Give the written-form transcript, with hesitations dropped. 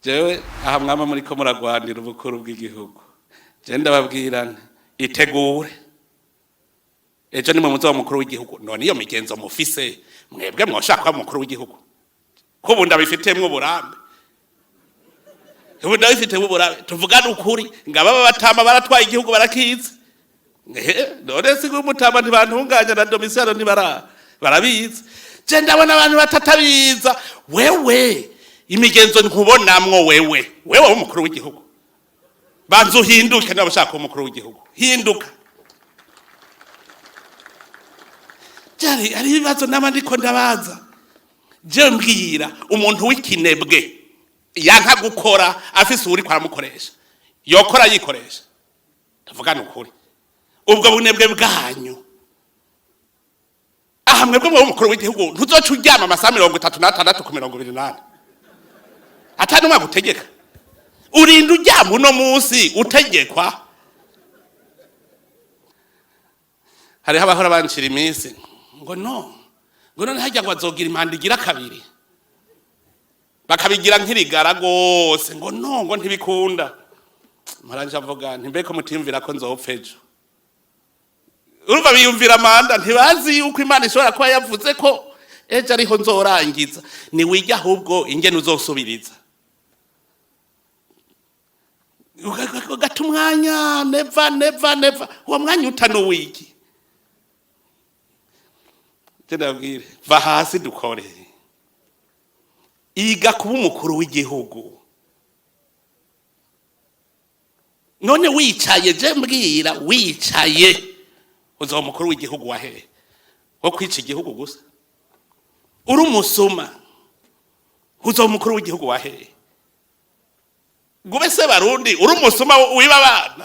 Jewe aha mwama muriko muragwanira ubukuru bw'igihugu, je ndababwira nti itegure, ejo nimwe muzoba umukuru w'igihugu. None iyo migenzo mufise, mwebwe mwoshaka kuba umukuru w'igihugu? Ko ubu ndabifitiyemwo uburambe, ubu ndabifitiyemwo uburambe. Tuvugane ukuri, ngaba batama baratwaye igihugu barakizi. None si umutama ntibantunganya na Domisiyano ntibara barabizi. Je ndabona abantu batatabiza. Wewe imigenzo nkubonamwo, wewe w'umukuru w'igihugu, banza uhinduke. Niba ushaka kuba umukuru w'igihugu, hinduka. Jari hari ibibazo naba ndiko ndabaza. Je mbwira, umuntu w'ikinebwe yanka gukora afise uwuriko aramukoresha, yokora yikoresha? Ndavugana ukuri, ubwo bunebwe bwanyu aha, mwebwe mwe umukuru w'igihugu, ntuzoca uryama amasaha 36 ku 24 atari umwe agutegeka? Urinda uryama uno munsi utegekwa. Hariho abahora bancira iminsi ngo no ngo none harya ngo azogira impanda igira kabiri, bakabigira nk'irigara rwose, ngo no ngo ntibikunda. Mparanje avuga nti mbeko mutimvira ko nzopfa ejo. Urumva biyumvira manda, ntibazi yuko Imana ishobora kuba yavuze ko ejo ariho nzorangiza. Niwige ahubwo ingene uzosubiriza, ugata umwanya. Neva, neva, neva, uwo mwanya uta n'uwiki? Ndabwire, va hasi dukore. Iga kuba umukuru w'igihugu. None wicaye, je mbwira, wicaye uzoba umukuru w'igihugu wa hehe? Wo kwica igihugu gusa, uri umusuma, uzoba umukuru w'igihugu wa hehe? Gube se Barundi, uri umusuma wiba abana.